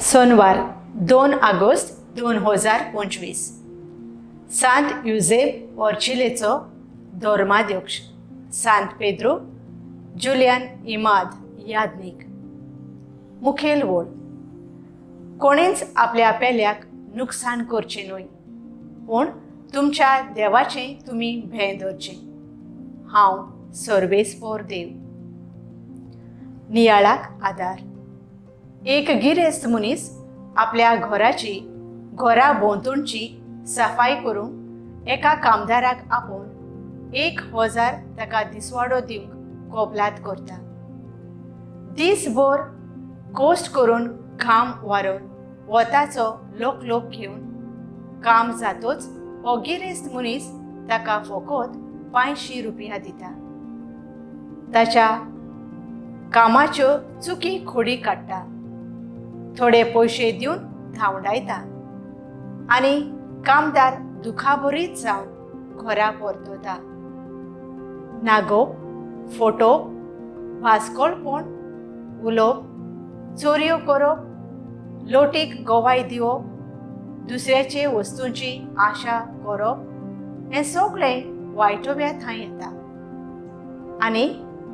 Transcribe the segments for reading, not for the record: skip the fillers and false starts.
Sonwar 2 August 2025. सांत युझेब ऑर्चिलेचो धर्माध्यक्ष सांत Pedro Julian Imad Yagnik. मुखेल वळ. कोणेंच आपल्या पेल्याक नुकसान करचें न्हय, पूण तुमच्या देवाचें तुमी भें धरचें. हांव सर्वेस्पोर देव. नियाळाक आदार. एक गिरेस्त मनीस आपल्या घराची घरा भोंवतणची सफाई करूंक एका कामदाराक आपोवन 1000 ताका दिसवाडो दिवंक कोबलात करता. दीसभर कोश्ट करून घाम वारोवन वताचो लोकलोक घेवन काम जातोच हो गिरेस्त मनीस ताका फकत 500 रुपया दिता. ताच्या कामाच्यो चुकी खोडी काडटा, थोडे पयशे दिवन धांवडायता आनी कामदार दुखाभरीत जावन घरा परतता. नागोवप, फोटोवप, भास्कोळपण उलोवप, चोरयो करप, लोटीक गवाय दिवप, दुसऱ्याचे वस्तूंची आशा करप, हें सगळें वायटोव्या थंय येता. आनी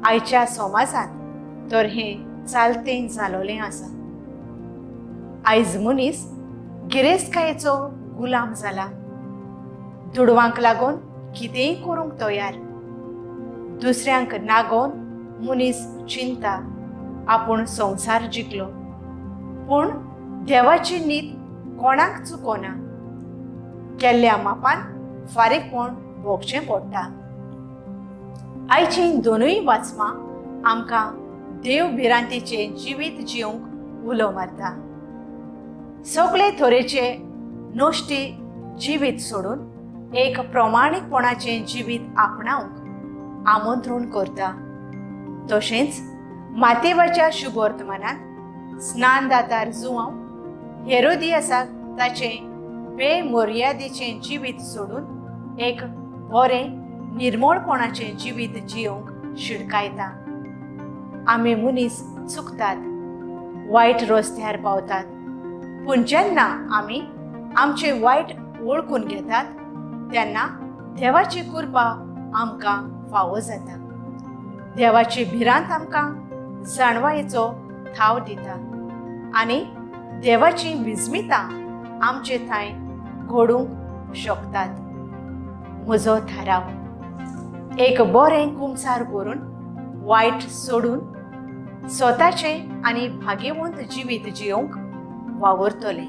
आयच्या समाजांत तर हें चालतें जालोलें आसा. आयज मनीस गिरेस्तकायेचो गुलाम जाला. दुडवांक लागून कितेंय करूंक तयार. दुसऱ्यांक नागोवन मनीस चिंता आपूण संवसार जिखलो, पूण देवाची नीत कोणाक चुकोना. केल्ल्या मापान फारीकपण भोगचें पडटा. आयचीं दोनूय वाचमां आमकां देव भिरांतीचें जिवीत जिवंक उलो मारता. सगळे तरेचे नश्टी जिवीत सोडून एक प्रमाणीकपणाचें जिवीत आपणावंक आमंत्रण करता. तशेंच मातेवाच्या शुभवर्तमानांत स्नानदातार जुवांव हेरोदियासाक ताचें बेमर्यादेचें जिवीत सोडून एक बरें निर्मळपणाचें जिवीत जियोवंक शिडकायता. आमी मनीस चुकतात, वायट रस्त्यार पावतात, पूण जेन्ना आमी आमचे वायट वळखून घेतात तेन्ना देवाची कृपा आमकां फावो जाता. देवाची भिरांत आमकां जाणवायेचो थाव दिता आनी देवाची विस्मितां आमचे थंय घडूंक शकतात. म्हजो थाराव एक बरें कुमसार करून वायट सोडून स्वताचें आनी भाग्यवंत जिवीत जियोवंक वावरतलें.